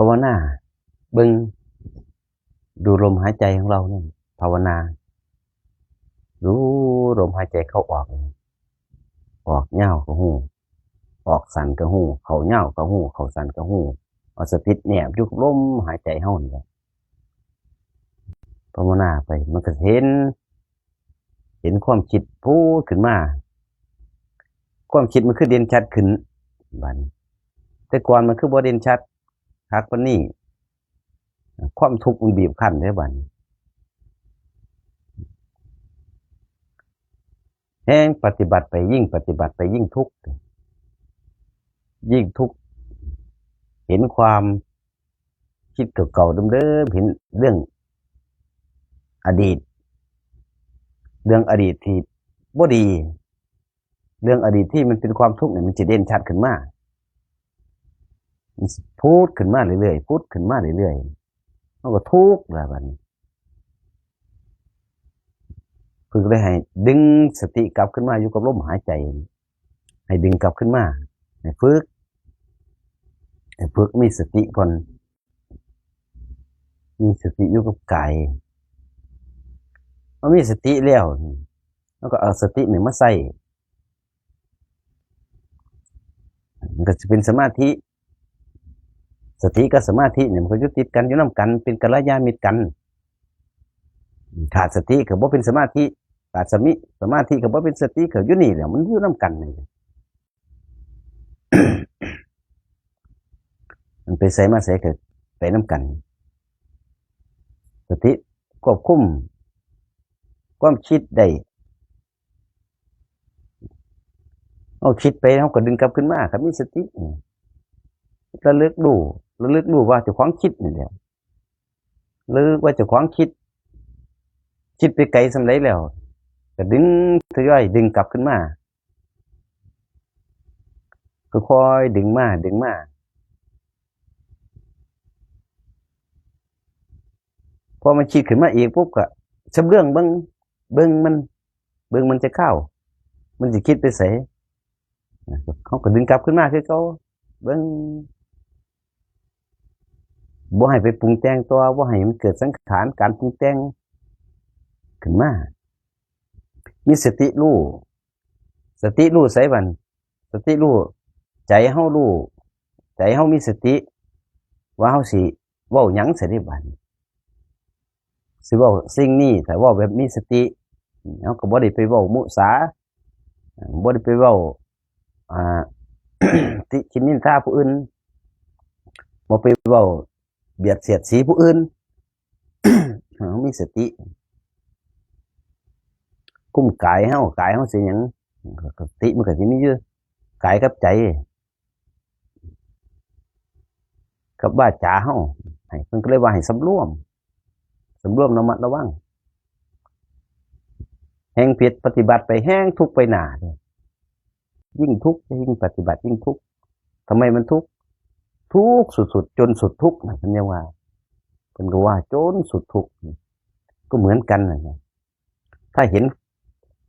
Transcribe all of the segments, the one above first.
ພາວະນາເບິ່ງ ດູລົມຫາຍໃຈຂອງເຮົານີ້ ພາວະນາ ດູລົມຫາຍໃຈເຂົ້າອອກ ອອກຍາວກໍຮູ້ ອອກສັ້ນກໍຮູ້ ເຂົ້າຍາວກໍຮູ້ ເຂົ້າສັ້ນກໍຮູ້ ເອົາສະຕິແນບຢູ່ກັບລົມຫາຍໃຈເຮົານີ້ແຫຼະ ພາວະນາໄປ ມັນກໍເຫັນ ເຫັນຄວາມຄິດຜຸດຂຶ້ນມາ ຄວາມຄິດມັນຄືເດັ່ນຊັດຂຶ້ນບາດນີ້ ແຕ່ກ່ອນມັນຄືບໍ່ເດັ່ນຊັດຄັກປານນີ້ ຄວາມທຸກມັນບີບຄັ້ນເດ້ບາດນີ້ ແຮງປະຕິບັດໄປ ຍິ່ງປະຕິບັດໄປຍິ່ງທຸກ ຍິ່ງທຸກ ເຫັນຄວາມຄິດເກົ່າໆເດີມໆ ເຫັນເລື່ອງອະດີດ ເລື່ອງອະດີດທີ່ບໍ່ດີ ເລື່ອງອະດີດທີ່ມັນເປັນຄວາມທຸກນີ້ ມັນຊິເດັ່ນຊັດຂຶ້ນມາ ມັນຊິຜຸດຂຶ້ນມາເລື້ອຍໆ ຜຸດຂຶ້ນມາເລື້ອຍໆ ເຮົາກໍທຸກແລ້ວບາດນີ້ ເພິ່ນກໍເລີຍໃຫ້ດຶງສະຕິກັບຄືນມາຢູ່ກັບລົມຫາຍໃຈ ໃຫ້ດຶງກັບຄືນມາ ໃຫ້ຝຶກ ໃຫ້ຝຶກມີສະຕິກ່ອນ ມີສະຕິຢູ່ກັບກາຍ ເຮົາມີສະຕິແລ້ວ ເຮົາກໍເອົາສະຕິນີ້ມາໃຊ້ ມັນກໍຊິເປັນສະມາທິ ສະຕິກັບສະມາທິນີ້ ມັນກໍຢູ່ຕິດກັນ ຢູ່ນຳກັນ ເປັນກັນລະຍານມິດກັນ ຂາດສະຕິກໍບໍ່ເປັນສະມາທິ ຂາດສະມິ ສະມາທິກໍບໍ່ເປັນສະຕິ ກໍຢູ່ນີ້ແຫຼະ ມັນຢູ່ນຳກັນນີ້ ມັນໄປໃສມາໃສກໍໄປນຳກັນ ສະຕິຄວບຄຸມຄວາມຄິດໄດ້ ເຮົາຄິດໄປ ເຮົາກໍດຶງກັບຄືນມາ ຄັນມີສະຕິ ລະລຶກຮູ້ ລະລຶກຮູ້ວ່າເຈົ້າຂອງຄິດນີ້ແຫຼະ ລະລຶກວ່າເຈົ້າຂອງຄິດ ຄິດໄປໄກສ່ຳໃດແລ້ວ ກໍດຶງ ທະຍອຍດຶງກັບຄືນມາ ຄ່ອຍໆດຶງມາ ດຶງມາ ພໍມັນຄິດຂຶ້ນມາອີກປຸບ ກໍຊຳເລື່ອງເບິ່ງ ເບິ່ງມັນ ເບິ່ງມັນຈັກຄາວ ມັນຊິຄິດໄປໃສ ເຮົາກໍດຶງກັບຄືນມາຄືເກົ່າ ເບິ່ງ ບໍ່ໃຫ້ໄປປຸງແຕ່ງຕໍ່ ບໍ່ໃຫ້ມັນເກີດສັງຂານ ການປຸງແຕ່ງຂຶ້ນມາ ມີສະຕິຮູ້ ສະຕິຮູ້ໃສບັດ ສະຕິຮູ້ ໃຈເຮົາຮູ້ ໃຈເຮົາມີສະຕິ ວ່າເຮົາຊິເວົ້າຫຍັງຊະເດບັດນີ້ ຊິເວົ້າສິ່ງນີ້ ຖ້າເວົ້າແບບມີສະຕິ ເຮົາກໍບໍ່ໄດ້ໄປເວົ້າມຸສາ ບໍ່ໄດ້ໄປເວົ້າ ອ່າ ຕິທິນນິນທາຜູ້ອື່ນ ບໍ່ໄປເວົ້າບຽດສຽດສີຜູ້ອື່ນ ເຮົາມີສະຕິ ຄຸມກາຍເຮົາ ກາຍເຮົາຊິຫຍັງ ສະຕິມັນກໍຊິມີຢູ່ ກາຍກັບໃຈ ກັບວາຈາເຮົາ ໃຫ້ ເພິ່ນກໍເລີຍວ່າໃຫ້ສຳລວມ ສຳລວມລະມັດລະວັງ ແຮ່ງຜິດປະຕິບັດໄປແຮ່ງທຸກໄປໜ້າເດ້ ຍິ່ງທຸກ ຍິ່ງປະຕິບັດຍິ່ງທຸກ ທຳໄມມັນທຸກ ທຸກສຸດໆ ຈົນສຸດທຸກນະ ເພິ່ນຍັງວ່າ ເພິ່ນກໍວ່າຈົນສຸດທຸກ ກໍເໝືອນກັນນັ້ນແຫຼະ ຖ້າເຫັນ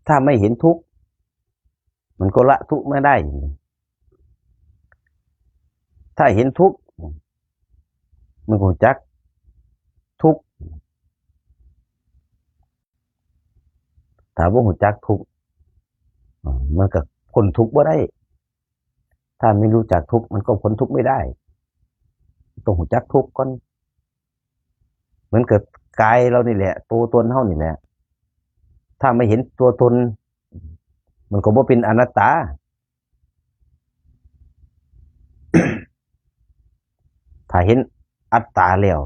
ຖ້າໄມ່ເຫັນທຸກ ມັນກໍລະທຸກມາໄດ້ ຖ້າເຫັນທຸກ ມັນກໍຮູ້ຈັກທຸກ ຖ້າບໍ່ຮູ້ຈັກທຸກ ມັນກໍພົ້ນທຸກບໍ່ໄດ້ ຖ້າໄມ່ຮູ້ຈັກທຸກ ມັນກໍພົ້ນທຸກໄມ່ໄດ້ ຕ້ອງຮູ້ຈັກທຸກກ່ອນ ເໝືອນກັບກາຍເຮົານີ້ແຫຼະ ໂຕຕົນເຮົານີ້ແຫຼະ ຖ້າໄມ່ເຫັນຕົວຕົນ ມັນກໍບໍ່ເປັນອະນັດຕາ ຖ້າເຫັນອັດຕາແລ້ວ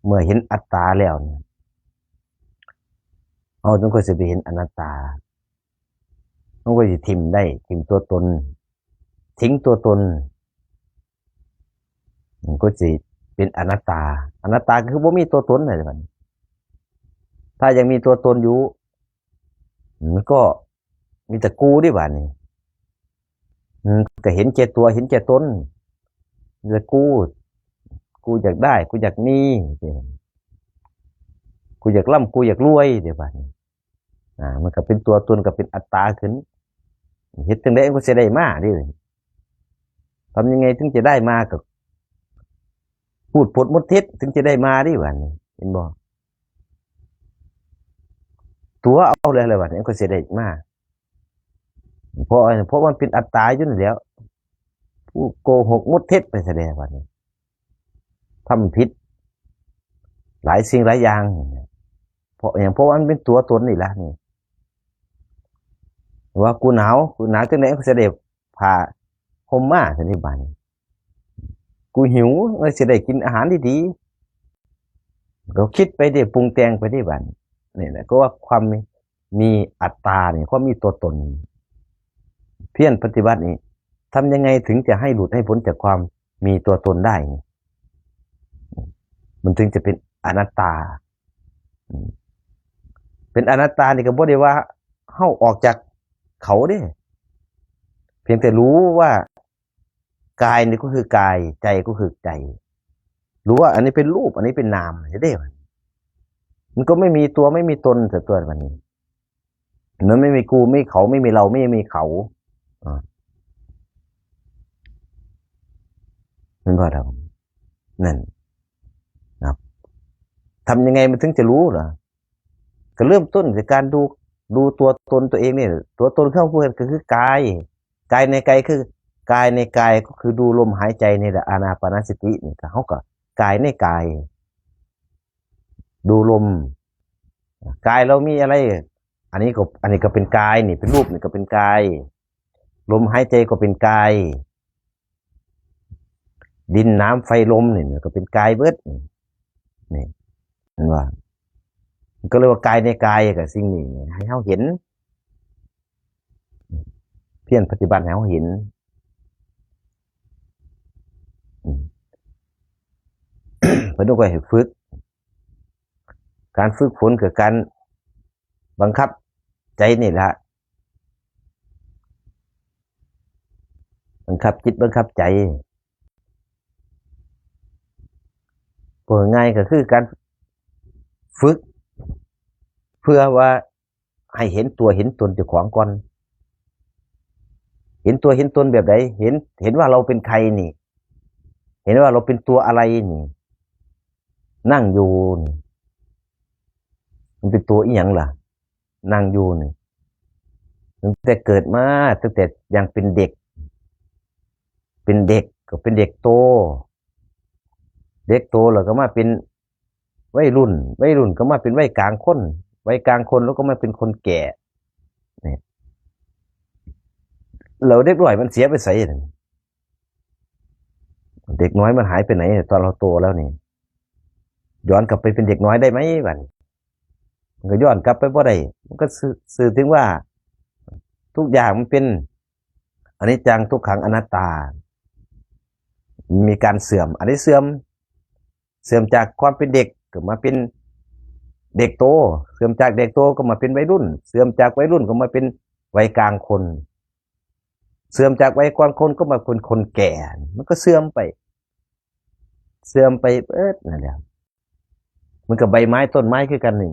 ເມື່ອເຫັນອັດຕາແລ້ວນີ້ ເຮົາຈຶ່ງຄ່ອຍຊິໄປເຫັນອະນັດຕາ ເຮົາກໍຊິຖິ້ມໄດ້ ຖິ້ມຕົວຕົນ ຖິ້ມຕົວຕົນ ມັນກໍຊິເປັນອະນັດຕາ ອະນັດຕາກໍຄືບໍ່ມີຕົວຕົນແຫຼະບັດນີ້ ຖ້າຍັງມີຕົວຕົນຢູ່ ມັນກໍມີແຕ່ກູເດ້ບາດນີ້ ອືມ ກໍເຫັນແກ່ຕົວ ເຫັນແກ່ຕົນ ມີແຕ່ກູ ກູຢາກໄດ້ ກູຢາກມີ ກູຢາກລ່ຳ ກູຢາກລວຍເດ້ບາດນີ້ ອ່າ ມັນກໍເປັນຕົວຕົນ ກໍເປັນອັດຕາຂຶ້ນ ເຮັດຈັ່ງໃດມັນກໍຊິໄດ້ມາເດ້ ທຳຍັງໄງເຖິງຈະໄດ້ມາ ກໍ ພູດປົດມົດເທັດ ເຖິງຈະໄດ້ມາເດ້ ບາດນີ້ ເຫັນບໍ່? ຕົວະເອົາແລ້ວ ແລ້ວບາດນີ້ ກໍຊິໄດ້ມາ ເພາະ ເພາະມັນເປັນອັດຕາຢູ່ນັ້ນແຫຼ້ວ ຜູ້ໂກຫົກມົດເທັດໄປຊະແລ້ວ ບາດນີ້ ທຳຜິດຫຼາຍສິ່ງຫຼາຍຢ່າງ ເພາະຫຍັງ? ເພາະວ່າມັນເປັນຕົວຕົນນີ້ລະ ນີ້ ວ່າກູໜາວ ກູໜາວຈັ່ງໃດ ກໍຊິໄດ້ຜ້າຫົ່ມມາ ຊັ້ນນີ້ ບາດນີ້ ກູຫິວ ກໍຊິໄດ້ກິນອາຫານດີໆ ກໍຄິດໄປເດ້ ປຸງແຕ່ງໄປເດ້ ບາດນີ້ ນີ້ແຫຼະ ກໍວ່າຄວາມມີ ມີອັດຕານີ້ ຄວາມມີຕົວຕົນ ພຽນປະຕິບັດນີ້ ທຳຍັງໄງເຖິງຈະໃຫ້ຫຼຸດໃຫ້ພົ້ນຈາກຄວາມມີຕົວຕົນໄດ້? ມັນເຖິງຈະເປັນອະນັດຕາ ເປັນອະນັດຕານີ້ກໍບໍ່ໄດ້ວ່າເຮົາອອກຈາກເຂົາເດ້ ພຽງແຕ່ຮູ້ວ່າ ກາຍນີ້ກໍຄືກາຍ ໃຈກໍຄືໃຈ ຮູ້ວ່າອັນນີ້ເປັນຮູບ ອັນນີ້ເປັນນາມ ເດ້ ມັນກໍໄມ່ມີຕົວໄມ່ມີຕົນ ແຕ່ຕົວມັນ ມັນໄມ່ມີກູ ມີເຂົາ ໄມ່ມີເຮົາ ໄມ່ມີເຂົາ ອາ ແມ່ນບໍ່? ນັ້ນນະ ທຳຍັງໄງມັນເຖິງຈະຮູ້ລະ? ກໍເລີ່ມຕົ້ນຈາກການດູ ດູຕົວຕົນຕົວເອງນີ້ ຕົວຕົນເຮົາຄື ກໍຄືກາຍ ກາຍໃນກາຍຄື ກາຍໃນກາຍກໍຄືດູລົມຫາຍໃຈນີ້ແຫຼະ ອານາປານະສະຕິນີ້ ກໍເຮົາກໍກາຍໃນກາຍ ດູລົມ ກາຍເຮົາມີອະໄລ ອັນນີ້ກໍ ອັນນີ້ກໍເປັນກາຍນີ້ ເປັນຮູບນີ້ກໍເປັນກາຍ ລົມຫາຍໃຈກໍເປັນກາຍ ດິນ ນ້ຳ ໄຟ ລົມນີ້ກໍເປັນກາຍເບິດ ນີ້ ເຫັນບໍ່? ມັນກໍເລີຍວ່າກາຍໃນກາຍ ກໍສິ່ງນີ້ໃຫ້ເຮົາເຫັນ ພຽນປະຕິບັດໃຫ້ເຮົາເຫັນ ອືມ ເພິ່ນກໍໃຫ້ຝຶກ ການຝຶກຝົນຄືການບັງຄັບໃຈນີ້ລະ ບັງຄັບຈິດບັງຄັບໃຈ ເວົ້າງ່າຍກໍຄືການຝຶກ ເພື່ອວ່າ ໃຫ້ເຫັນຕົວເຫັນຕົນເຈົ້າຂອງກ່ອນ ເຫັນຕົວເຫັນຕົນແບບໃດ? ເຫັນ ເຫັນວ່າເຮົາເປັນໃຜນີ້ ເຫັນວ່າເຮົາເປັນຕົວອະໄລນີ້ ນັ່ງຢູ່ນີ້ ມັນເປັນຕົວອີ່ຫຍັງລະ? ນັ່ງຢູ່ນີ້ ຕັ້ງແຕ່ເກີດມາ ຕັ້ງແຕ່ຍັງເປັນເດັກ ເປັນເດັກກໍເປັນເດັກໂຕ ເດັກໂຕແລ້ວກໍມາເປັນໄວລຸ້ນ ໄວລຸ້ນກໍມາເປັນໄວກາງຄົນ ໄວກາງຄົນແລ້ວກໍມາເປັນຄົນແກ່ ນີ້ ແລ້ວເດັກນ້ອຍມັນເສຍໄປໃສ? ເດັກນ້ອຍມັນຫາຍໄປໃນ? ຕອນເຮົາໂຕແລ້ວນີ້ ຍ້ອນກັບໄປເປັນເດັກນ້ອຍໄດ້ໄໝ? ບາດນີ້ ມັນກໍຍ້ອນກັບໄປບໍ່ໄດ້ ມັນກໍ ສ- ສື່ເຖິງວ່າ ທຸກຢ່າງມັນເປັນອະນິດຈັງ ທຸກຂັງ ອະນັດຕາ ມີການເສື່ອມ ອັນນີ້ເສື່ອມ ເສື່ອມຈາກຄວາມເປັນເດັກກໍມາເປັນເດັກໂຕ ເສື່ອມຈາກເດັກໂຕກໍມາເປັນໄວລຸ້ນ ເສື່ອມຈາກໄວລຸ້ນກໍມາເປັນໄວກາງຄົນ ເສື່ອມຈາກໄວກາງຄົນກໍມາເປັນຄົນແກ່ ມັນກໍເສື່ອມໄປ ເສື່ອມໄປເບິດນັ້ນແຫຼະ ມັນກໍໃບໄມ້ຕົ້ນໄມ້ຄືກັນນີ້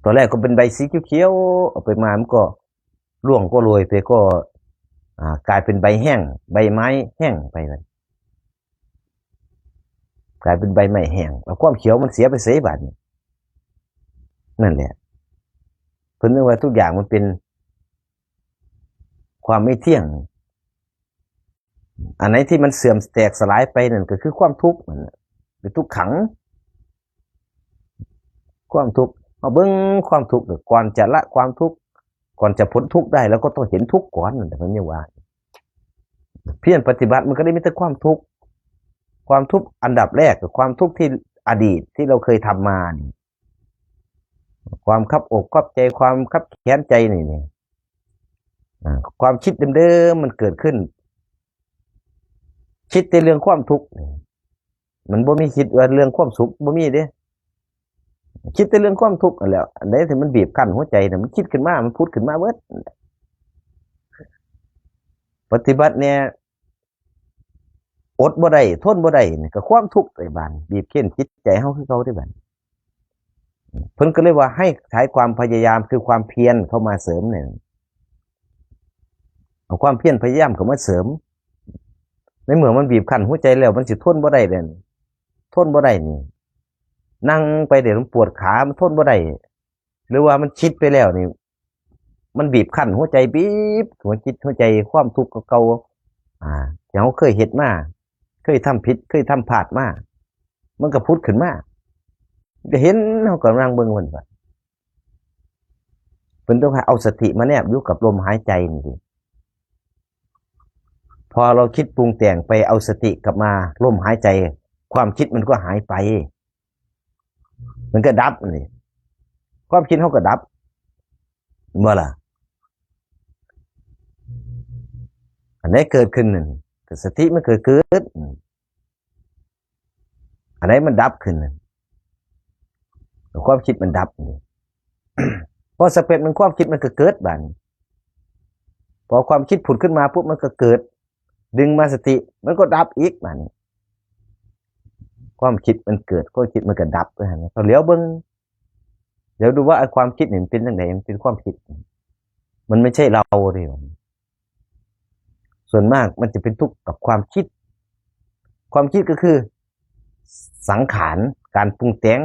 ຕອນແລກກໍເປັນໃບສີຂຽວໆ ເອົາໄປມາມັນກໍລ່ວງກໍໂລຍໄປ ກໍ ອ່າ ກາຍເປັນໃບແຫ້ງ ໃບໄມ້ແຫ້ງໄປ ກາຍເປັນໃບໄມ້ແຫ້ງ ແລ້ວຄວາມຂຽວມັນເສຍໄປໃສບາດນີ້? ນັ້ນແຫຼະ ເພິ່ນເອີ້ນວ່າທຸກຢ່າງມັນເປັນຄວາມບໍ່ທ່ຽງ ອັນໃດທີ່ມັນເສື່ອມແຕກສະຫຼາຍໄປນັ້ນກໍຄືຄວາມທຸກນັ້ນແຫຼະ ເປັນທຸກຂັງ ຄວາມທຸກ ເຮົາເບິ່ງຄວາມທຸກ ກ່ອນຈະລະຄວາມທຸກ ກ່ອນຈະພົ້ນທຸກໄດ້ ເຮົາກໍຕ້ອງເຫັນທຸກກ່ອນ ເພິ່ນຍັງວ່າ ພຽນປະຕິບັດມັນກໍໄດ້ມີແຕ່ຄວາມທຸກ ຄວາມທຸກອັນດັບແລກກໍຄວາມທຸກທີ່ອະດີດທີ່ເຮົາເຄີຍທຳມານີ້ ຄວາມຄັບອົກຄັບໃຈ ຄວາມຄັບແຄ້ນໃຈນີ້ ນີ້ ອາ ຄວາມຄິດເດີມໆມັນເກີດຂຶ້ນ ຄິດແຕ່ເລື່ອງຄວາມທຸກ ມັນບໍ່ມີຄິດວ່າເລື່ອງຄວາມສຸກ ບໍ່ມີເດ້ ຄິດແຕ່ເລື່ອງຄວາມທຸກຫັ້ນແຫຼ້ວ ອັນໃດທີ່ມັນບີບຄັ້ນຫົວໃຈນະ ມັນຄິດຂຶ້ນມາ ມັນຜຸດຂຶ້ນມາເບິດ ປະຕິບັດແດ່ ອົດບໍ່ໄດ້ ທົນບໍ່ໄດ້ ນີ້ກໍຄວາມທຸກໄດ້ບາດນີ້ ບີບເຄັ້ນຈິດໃຈເຮົາຄືເກົ່າເດ້ບາດນີ້ ເພິ່ນກໍເລີຍວ່າໃຫ້ໃຊ້ຄວາມພະຍາຍາມ ຄືຄວາມພຽນເຂົ້າມາເສີມນີ້ ເອົາຄວາມພຽນພະຍາຍາມເຂົ້າມາເສີມ ໃນເມື່ອມັນບີບຄັ້ນຫົວໃຈແລ້ວ ມັນຊິທົນບໍ່ໄດ້ເດ້ ທົນບໍ່ໄດ້ນີ້ ນັ່ງໄປເດ້ ມັນປວດຂາ ມັນທົນບໍ່ໄດ້ ຫຼືວ່າມັນຄິດໄປແລ້ວນີ້ ມັນບີບຄັ້ນຫົວໃຈ ບີບຫົວຈິດຫົວໃຈ ຄວາມທຸກເກົ່າໆ ອ່າ ທີ່ເຮົາເຄີຍເຮັດມາ ເຄີຍທຳຜິດ ເຄີຍທຳພາດມາ ມັນກໍຜຸດຂຶ້ນມາ ກໍເຫັນ ເຮົາກໍນັ່ງເບິ່ງມັນ ເພິ່ນຕ້ອງໃຫ້ເອົາສະຕິມາແນບຢູ່ກັບລົມຫາຍໃຈນີ້ ພໍເຮົາຄິດປຸງແຕ່ງໄປ ເອົາສະຕິກັບມາລົມຫາຍໃຈ ຄວາມຄິດມັນກໍຫາຍໄປ ມັນກໍດັບນີ້ ຄວາມຄິດເຮົາກໍດັບ ແມ່ນບໍ່ລະ? ອັນໃດເກີດຂຶ້ນນັ້ນ ສະຕິມັນກໍເກີດ ອັນໃດມັນດັບຂຶ້ນນັ້ນ ຄວາມຄິດມັນດັບນີ້ ພໍສະເປັດມັນ ຄວາມຄິດມັນກໍເກີດບາດນີ້ ພໍຄວາມຄິດຜຸດຂຶ້ນມາປຸບ ມັນກໍເກີດ ດຶງມາສະຕິ ມັນກໍດັບອີກບາດນີ້ ຄວາມຄິດມັນເກີດ ຄວາມຄິດມັນກໍດັບ ເຮົາຫຼຽວເບິ່ງ ຫຼຽວດູວ່າ ຄວາມຄິດນີ້ມັນເປັນຈັ່ງໃດ ມັນເປັນຄວາມຄິດ ມັນບໍ່ໃຊ່ເຮົາເດ້ ສ່ວນມາກມັນຈະເປັນທຸກກັບຄວາມຄິດ ຄວາມຄິດກໍຄືສັງຂານ ການປຸງແຕ່ງ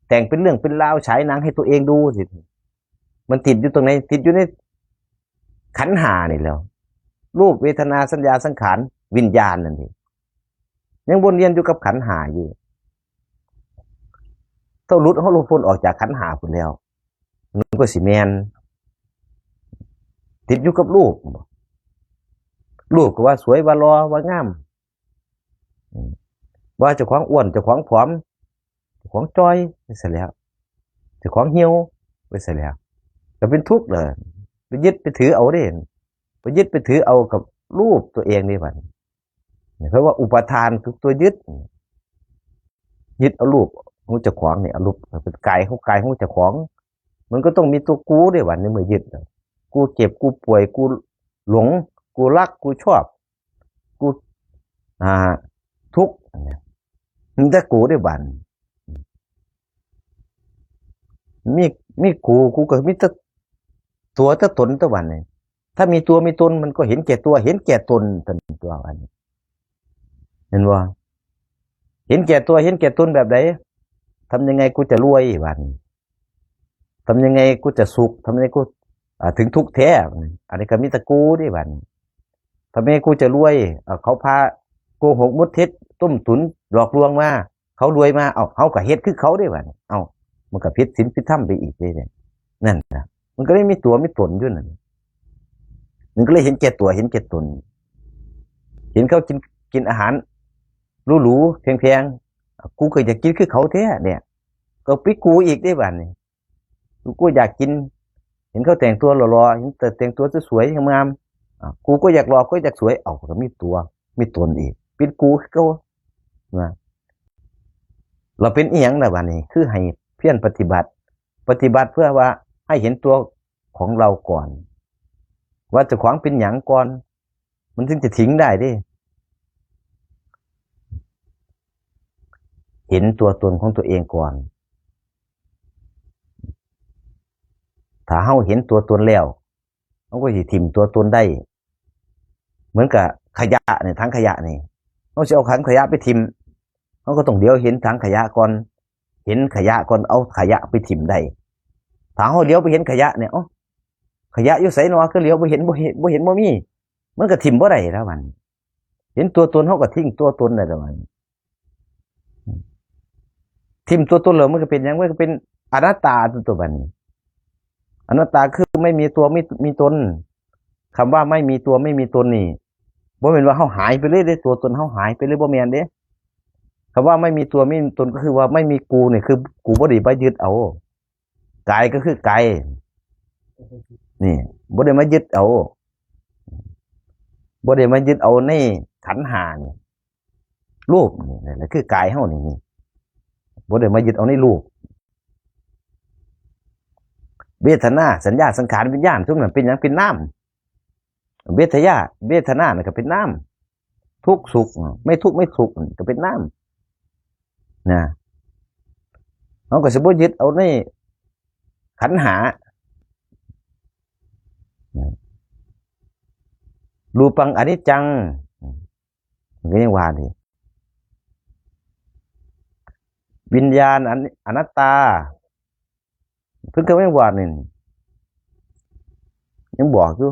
ແຕ່ງເປັນເລື່ອງເປັນລາວ ສາຍໜັງໃຫ້ຕົວເອງດູຊີ້ ມັນຕິດຢູ່ຕົງໃດ? ຕິດຢູ່ໃນຂັນຫ້ານີ້ແຫຼ້ວ ຮູບ ເວທະນາ ສັນຍາ ສັງຂານ ວິນຍານນັ້ນເອງ ຍັງວົນວຽນຢູ່ກັບຂັນຫ້າຢູ່ ເທົ່າຫຼຸດ ເຮົາຫຼຸດພົ້ນອອກຈາກຂັນຫ້າພຸ້ນແລ້ວ ມັນກໍຊິແມ່ນ ຕິດຢູ່ກັບຮູບ ຮູບກໍວ່າສວຍ ວ່າຫຼໍ່ ວ່າງາມ ອືມ ວ່າເຈົ້າຂອງອ້ວນ ເຈົ້າຂອງຜອມ ເຈົ້າຂອງຈ່ອຍໄປຊະແລ້ວ ເຈົ້າຂອງຫ່ຽວໄປຊະແລ້ວ ກໍເປັນທຸກເລີຍ ໄປຍຶດໄປຖືເອົາເດ້ ໄປຍຶດໄປຖືເອົາກັບຮູບຕົວເອງນີ້ບັດນີ້ ເພາະວ່າອຸປາທານຄືຕົວຍຶດ ຍຶດເອົາຮູບຂອງເຈົ້າຂອງນີ້ ເອົາຮູບເປັນກາຍຂອງ ກາຍຂອງເຈົ້າຂອງ ມັນກໍຕ້ອງມີຕົວກູເດ້ບັດນີ້ ເມື່ອຍຶດ ກູເຈັບ ກູປ່ວຍ ກູຫຼົງ ກູລັກ ກູຊອບ ກູ ອ່າ ທຸກ ມີແຕ່ກູເດ້ບັດ ມີ ມີກູ ກູກໍມີແຕ່ຕົວແຕ່ຕົນຕົວະບັດນີ້ ຖ້າມີຕົວມີຕົນ ມັນກໍເຫັນແກ່ຕົວ ເຫັນແກ່ຕົນຕົນຕົວະບັດນີ້ ເຫັນບໍ່? ເຫັນແກ່ຕົວ ເຫັນແກ່ຕົນແບບໃດ? ທຳຍັງໄງກູຈະລວຍ ບັດນີ້ ທຳຍັງໄງກູຈະສຸກ ທຳຍັງໄງກູ ອ່າ ເຖິງທຸກແທ້ ອັນນີ້ກໍມີແຕ່ກູເດ້ບັດນີ້ ທຳຍັງໄງກູຈະລວຍ ເຂົາພາໂກຫົກ ມຸດເທັດ ຕົ້ມຕຸນ ຫຼອກລວງມາ ເຂົາລວຍມາ ເອົ້າ ເຮົາກໍເຮັດຄືເຂົາເດ້ບັດນີ້ ເອົ້າ ມັນກໍຜິດສິນຜິດທຳໄປອີກເດ້ ນັ້ນນະ ມັນກໍເລີຍມີຕົວມີຕົນຢູ່ນັ້ນ ມັນກໍເລີຍເຫັນແກ່ຕົວເຫັນແກ່ຕົນ ເຫັນເຂົາກິນ ກິນອາຫານຫຼູໆ ແພງໆ ກູກໍຢາກກິນຄືເຂົາແທ້ເດ ກໍໄປກູອີກເດ້ບັດນີ້ ກູຢາກກິນ ເຫັນເຂົາແຕ່ງຕົວຫຼໍ່ໆ ເຫັນແຕ່ແຕ່ງຕົວສວຍໆ ງາມໆ ອ່າ ກູກໍຢາກຫຼໍ່ ກູຢາກສວຍ ເອົ້າ ກໍມີຕົວມີຕົນອີກ ເປັນກູຄືເກົ່ານະ ລະເປັນອີ່ຫຍັງລະບັດນີ້ ຄືໃຫ້ພຽນປະຕິບັດ ປະຕິບັດເພື່ອວ່າໃຫ້ເຫັນຕົວຂອງເຮົາກ່ອນ ວ່າເຈົ້າຂອງເປັນຫຍັງກ່ອນ ມັນຈຶ່ງຈະຖິງໄດ້ເດ້ ເຫັນຕົວຕົນຂອງຕົວເອງກ່ອນ ຖ້າເຮົາເຫັນຕົວຕົນແລ້ວ ເຮົາກໍຊິຖິ້ມຕົວຕົນໄດ້ ເໝືອນກັບຂະຫຍະນີ້ ຖັງຂະຫຍະນີ້ ເຮົາຊິເອົາຖັງຂະຫຍະໄປຖິ້ມ ເຮົາກໍຕ້ອງຫຼຽວເຫັນຖັງຂະຫຍະກ່ອນ ເຫັນຂະຫຍະກ່ອນ ເອົາຂະຫຍະໄປຖິ້ມໄດ້ ຖ້າເຮົາຫຼຽວໄປເຫັນຂະຫຍະນີ້ ເອົ້າ ຂະຫຍະຢູ່ໃສນໍ ຄືຫຼຽວບໍ່ເຫັນ ບໍ່ເຫັນ ບໍ່ເຫັນ ບໍ່ມີ ມັນກໍຖິ້ມບໍ່ໄດ້ແລ້ວບັດນີ້ ເຫັນຕົວຕົນ ເຮົາກໍຖິ້ມຕົວຕົນໄດ້ແລ້ວບັດນີ້ ຖິ້ມຕົວຕົນແລ້ວ ມັນກໍເປັນຫຍັງ? ມັນກໍເປັນອະນັດຕາຕົວບັດນີ້ ອະນັດຕາຄືໄມ່ມີຕົວ ມີ ມີຕົນ ຄຳວ່າໄມ່ມີຕົວໄມ່ມີຕົນນີ້ ບໍ່ແມ່ນວ່າເຮົາຫາຍໄປເລີຍເດ້ ຕົວຕົນເຮົາຫາຍໄປເລີຍ ບໍ່ແມ່ນເດ້ ຄຳວ່າໄມ່ມີຕົວໄມ່ມີຕົນ ກໍຄືວ່າໄມ່ມີກູນີ້ ຄືກູບໍ່ໄດ້ມາຍຶດເອົາ ກາຍກໍຄືກາຍ ນີ້ ບໍ່ໄດ້ມາຍຶດເອົາ ບໍ່ໄດ້ມາຍຶດເອົາໃນຂັນຫ້ານີ້ ຮູບນີ້ແຫຼະ ຄືກາຍເຮົານີ້ ນີ້ ບໍ່ໄດ້ມາຍຶດເອົາໃນຮູບ ເວທະນາ ສັນຍາ ສັງຂານ ວິນຍານ ຊຸມນັ້ນເປັນຫຍັງ? ເປັນນາມ ເວທະຍາ ເວທະນານັ້ນກໍເປັນນາມ ທຸກສຸກ ໄມ່ທຸກໄມ່ສຸກກໍເປັນນາມນະ ເຮົາກໍຊິບໍ່ຍຶດເອົາໃນຂັນຫ້າ ຮູປັງອະນິດຈັງ ກໍຍັງວ່ານີ້ ວິນຍານອັນ ອະນັດຕາ ເພິ່ນກໍຍັງວ່ານີ້ ຍັງບອກຢູ່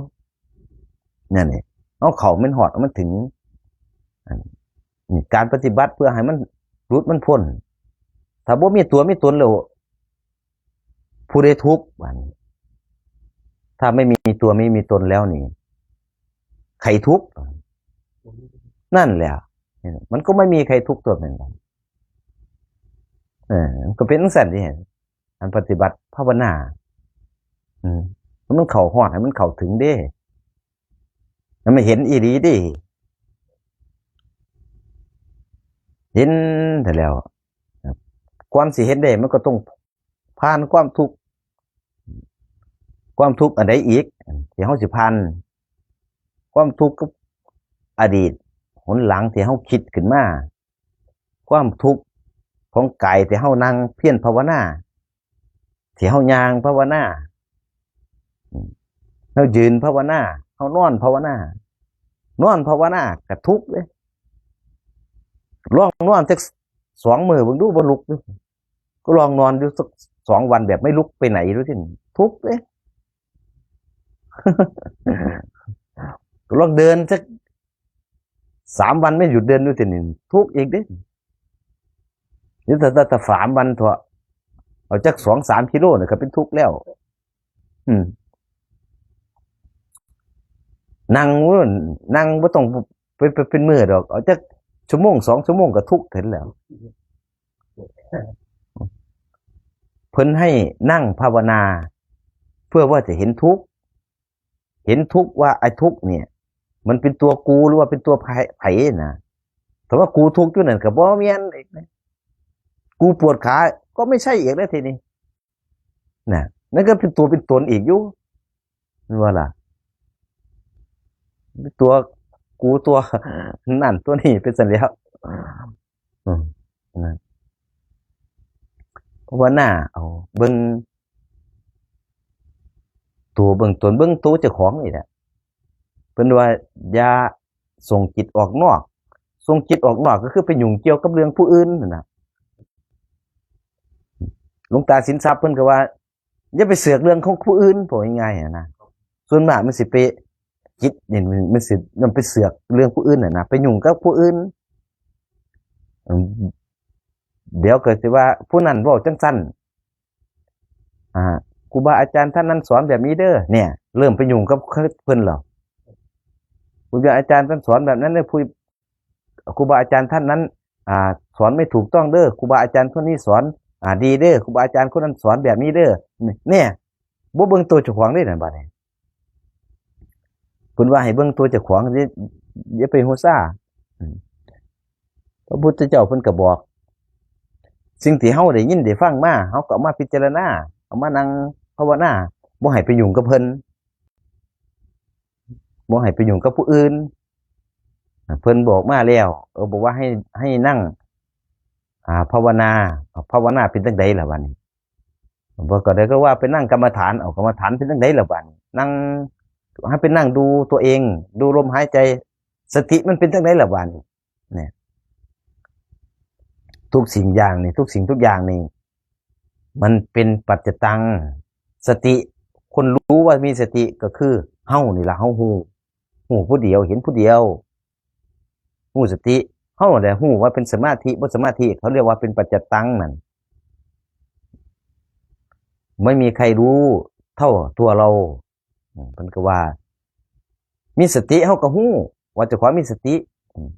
ນັ້ນນີ້ ເຮົາເຂົ້າມັນຮອດ ມັນເຖິງ ອັນນີ້ ການປະຕິບັດເພື່ອໃຫ້ມັນຫຼຸດ ມັນພົ້ນ ຖ້າບໍ່ມີຕົວມີຕົນແລ້ວ ຜູ້ໃດທຸກ ບາດນີ້ ຖ້າໄມ່ມີຕົວໄມ່ມີຕົນແລ້ວນີ້ ໃຜທຸກ? ນັ້ນແຫຼະ ມັນກໍໄມ່ມີໃຜທຸກຕົວແມ່ນບໍ່? ເອີ ມັນກໍເປັນຈັ່ງຊັ້ນເດ້ ອັນປະຕິບັດພາວະນາ ອືມ ໃຫ້ມັນເຂົ້າຮອດ ໃຫ້ມັນເຂົ້າເຖິງເດ້ ໃຫ້ມັນເຫັນອີ່ຫຼີເດ້ ເຫັນແລ້ວ ກ່ອນຊິເຫັນໄດ້ ມັນກໍຕ້ອງຜ່ານຄວາມທຸກ ຄວາມທຸກອັນໃດອີກ ທີ່ເຮົາຊິຜ່ານ ຄວາມທຸກກັບອະດີດຫົນຫຼັງທີ່ເຮົາຄິດຂຶ້ນມາ ຄວາມທຸກຂອງກາຍທີ່ເຮົານັ່ງພຽນພາວະນາ ທີ່ເຮົາຍ່າງພາວະນາ ເຮົາຢືນພາວະນາ ເຮົານອນພາວະນາ ນອນພາວະນາກໍທຸກເດ້ ລອງນອນຈັກສອງມື້ເບິ່ງດູ ບໍ່ລຸກເດ້ ກໍລອງນອນຢູ່ສັກສອງວັນແບບໄມ່ລຸກໄປໄຫນດູຕິ ທຸກເດ້ ກໍລອງເດີນຈັກສາມວັນ ໄມ່ຢຸດເດີນດູຕິນີ້ ທຸກອີກເດ້ ຫຼື ຖ້າ ຖ້າ ຖ້າສາມວັນເທາະ ເອົາຈັກສອງສາມກິໂລນີ້ກໍເປັນທຸກແລ້ວ ອືມ ນັ່ງ ນັ່ງບໍ່ຕ້ອງໄປ ໄປເປັນມື້ດອກ ເອົາຈັກຊົ່ວໂມງສອງຊົ່ວໂມງກໍທຸກເຫັນແລ້ວ ເພິ່ນໃຫ້ນັ່ງພາວະນາ ເພື່ອວ່າຈະເຫັນທຸກ ເຫັນທຸກວ່າໄອ້ທຸກນີ້ ມັນເປັນຕົວກູ ຫຼືວ່າເປັນຕົວໃຜ ໃຜນະ ຖ້າວ່າກູທຸກຢູ່ນັ້ນກໍບໍ່ແມ່ນອີກນະ ກູປວດຂາກໍໄມ່ໃຊ່ອີກນະທີນີ້ ນະ ນັ້ນກໍເປັນຕົວເປັນຕົນອີກຢູ່ ແມ່ນບໍ່ລະ? ຕົວກູ ຕົວນັ້ນຕົວນີ້ໄປຊັ້ນແລ້ວ ອືມ ນັ້ນ ພາວະນາເອົາ ເບິ່ງໂຕ ເບິ່ງຕົນ ເບິ່ງໂຕເຈົ້າຂອງນີ້ແຫຼະ ເພິ່ນວ່າຢ່າສົ່ງຈິດອອກນອກ ສົ່ງຈິດອອກນອກກໍຄືໄປຫຍຸ້ງກ່ຽວກັບເລື່ອງຜູ້ອື່ນຫັ້ນນະ ຫຼວງຕາສິນຊັບເພິ່ນກໍວ່າ ຢ່າໄປເສືອກເລື່ອງຂອງຜູ້ອື່ນ ເວົ້າງ່າຍໆຫັ້ນນະ ສ່ວນມາກມັນຊິໄປ ຈິດນີ້ມັນຊິນຳໄປເສືອກເລື່ອງຜູ້ອື່ນຫັ້ນນະ ໄປຫຍຸ້ງກັບຜູ້ອື່ນ ເອີ ດຽວກໍຊິວ່າຜູ້ນັ້ນເວົ້າຈັ່ງຊັ້ນ ອ່າ ຄູບາອາຈານທ່านนั้นสอนแบบนี้เด้อ ແນ່ ເລີ່ມໄປຫຍຸ້ງກັບເຂົາ ເພິ່ນແລ້ວ ຄູບາອາຈານທ່ານสอนแบบนั้นเด้อ ຜູ້ ຄູບາອາຈານທ່ານນັ້ນ ອ່າ ສອນໄມ່ຖືກຕ້ອງເດີ ຄູບາອາຈານຄົນນີ້ສອນ ອ່າ ດີເດີ ຄູບາອາຈານຄົນນັ້ນສອນແບບນີ້ເດີ ແນ່ ບໍ່ເບິ່ງໂຕເຈົ້າຂອງເດ້ນັ້ນ ບາດນີ້ ເພິ່ນວ່າໃຫ້ເບິ່ງໂຕເຈົ້າຂອງ ຢ່າ ຢ່າໄປຮູ້ຊາ ອືມ ພະພຸດທະເຈົ້າເພິ່ນກໍບອກ ສິ່ງທີ່ເຮົາໄດ້ຍິນໄດ້ຟັງມາ ເຮົາກໍເອົາມາພິຈາລະນາ ເອົາມານັ່ງພາວະນາ ບໍ່ໃຫ້ໄປຫຍຸ້ງກັບເພິ່ນ ບໍ່ໃຫ້ໄປຫຍຸ້ງກັບຜູ້ອື່ນ ເພິ່ນບອກມາແລ້ວ ເອີ ບອກວ່າໃຫ້ ໃຫ້ນັ່ງ ອ່າ ພາວະນາ ພາວະນາເປັນຈັ່ງໃດລະບາດນີ້ ເພິ່ນກໍໄດ້ ກໍວ່າໄປນັ່ງກຳມະຖານ ເອົາ ກຳມະຖານເປັນຈັ່ງໃດລະບາດນີ້ ນັ່ງ ໃຫ້ໄປນັ່ງດູຕົວເອງ ດູລົມຫາຍໃຈ ສະຕິມັນເປັນຈັ່ງໃດລະບາດນີ້ ນີ້ ທຸກສິ່ງຢ່າງນີ້ ທຸກສິ່ງທຸກຢ່າງນີ້ ມັນເປັນປັດຈະຕັງ ສະຕິ ຄົນຮູ້ວ່າມີສະຕິກໍຄືເຮົານີ້ລະ ເຮົາຮູ້ ຮູ້ຜູ້ດຽວ ເຫັນຜູ້ດຽວ ຮູ້ສະຕິ ເຮົາແຫຼະຮູ້ວ່າເປັນສະມາທິ ບໍ່ສະມາທິ ເຂົາຮຽກວ່າເປັນປັດຈະຕັງນັ້ນ ໄມ່ມີໃຄຮູ້ເທົ່າຕົວເຮົາ ອືມ ເພິ່ນກໍວ່າ ມີສະຕິເຮົາກໍຮູ້ວ່າເຈົ້າຂອງມີສະຕິ ອືມ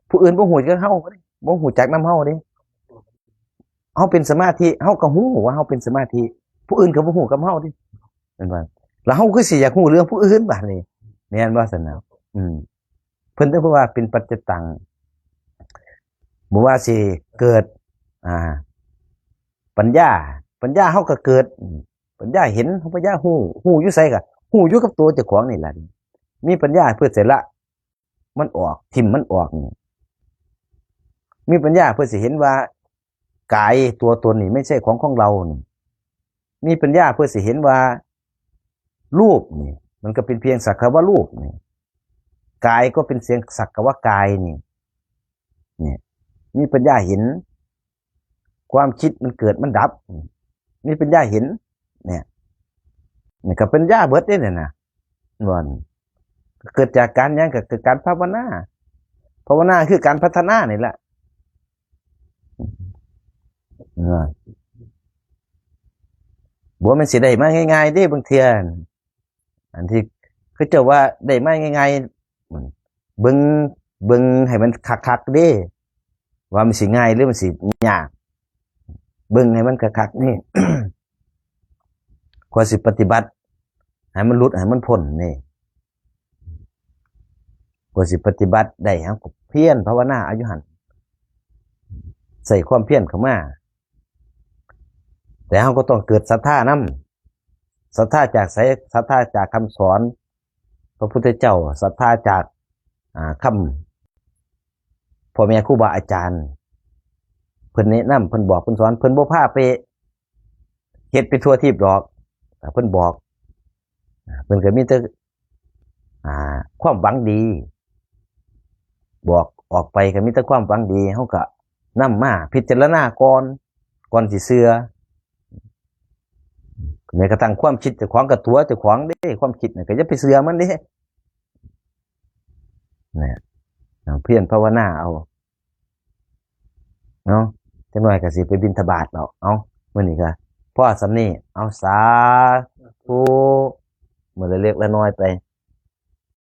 ຜູ້ອື່ນບໍ່ຮູ້ຈັກເຮົາເດ້ ບໍ່ຮູ້ຈັກນຳເຮົາເດ້ ເຮົາເປັນສະມາທິ ເຮົາກໍຮູ້ວ່າເຮົາເປັນສະມາທິ ຜູ້ອື່ນກໍບໍ່ຮູ້ກັບເຮົາເດ້ ແມ່ນບໍ່? ແລ້ວເຮົາຄືຊິຢາກຮູ້ເລື່ອງຜູ້ອື່ນບາດນີ້ ແມ່ນບໍ່ຊັ້ນນະ? ອືມ ເພິ່ນເອີ້ນວ່າເປັນປັດຈະຕັງ ບໍ່ວ່າຊິເກີດ ອ່າ ປັນຍາ ປັນຍາເຮົາກໍເກີດ ປັນຍາເຫັນ ປັນຍາຮູ້ ຮູ້ຢູ່ໃສກໍຮູ້ຢູ່ກັບຕົວເຈົ້າຂອງນີ້ລະ ມີປັນຍາເພື່ອຊິລະມັນອອກ ຖິ້ມມັນອອກນີ້ ມີປັນຍາເພື່ອຊິເຫັນວ່າກາຍຕົວຕົນນີ້ໄມ່ໃຊ່ຂອງຂອງເຮົານີ້ ມີປັນຍາເພື່ອຊິເຫັນວ່າ ຮູບນີ້ ມັນກໍເປັນພຽງສັກກະວະຮູບນີ້ ກາຍກໍເປັນພຽງສັກກະວະກາຍນີ້ ນີ້ ມີປັນຍາເຫັນ ຄວາມຄິດມັນເກີດມັນດັບ ມີປັນຍາເຫັນ ນີ້ ນີ້ກໍປັນຍາເບິດເດ້ນີ້ນະ ແມ່ນບໍ່? ເກີດຈາກການຫຍັງ? ກໍເກີດການພາວະນາ ພາວະນາຄືການພັດທະນານີ້ແຫຼະ ເອີ ບໍ່ແມ່ນຊິໄດ້ມາງ່າຍໆເດ້ ບາງເທື່ອ ອັນທີ່ເຂົາເຈົ້າວ່າໄດ້ມາງ່າຍໆ ເບິ່ງ ເບິ່ງໃຫ້ມັນຄັກໆເດ້ ວ່າມັນຊິງ່າຍ ຫຼື ມັນຊິຍາກ ເບິ່ງໃຫ້ມັນຄັກໆນີ້ ກວ່າຊິປະຕິບັດໃຫ້ມັນຫຼຸດ ໃຫ້ມັນພົ້ນນີ້ ກວ່າຊິປະຕິບັດໄດ້ ເຮົາກໍພຽນພາວະນາເອົາຢູ່ຫັ້ນ ໃຊ້ຄວາມພຽນເຂົ້າມາ ແຕ່ເຮົາກໍຕ້ອງເກີດສັດທານຳ ສັດທາຈາກໃສ? ສັດທາຈາກຄຳສອນພະພຸດທະເຈົ້າ ສັດທາຈາກ ອ່າ ຄຳພໍ່ແມ່ຄູບາອາຈານ ເພິ່ນແນະນຳ ເພິ່ນບອກ ເພິ່ນສອນ ເພິ່ນບໍ່ພາໄປເຮັດໄປທົ່ວທີບດອກ ເພິ່ນບອກ ເພິ່ນກໍມີແຕ່ ອ່າ ຄວາມຫວັງດີ ບອກອອກໄປກໍມີແຕ່ຄວາມຫວັງດີ ເຮົາກໍນຳມາພິຈາລະນາກ່ອນ ກ່ອນຊິເຊື່ອ ແມ້ກະທັ່ງຄວາມຄິດເຈົ້າຂອງກໍຕົວະເຈົ້າຂອງເດ້ ຄວາມຄິດນັ້ນກໍຢ່າໄປເຊື່ອມັນເດ້ ນະ ພຽນພາວະນາເອົາ ເນາະ ຈັກໜ້ອຍກໍຊິໄປບິນທະບາດແລ້ວ ເອົາ ມື້ນີ້ກໍພໍສ່ຳນີ້ ເອົາ ສາທຸ ມື້ລະເລັກລະນ້ອຍໄປ.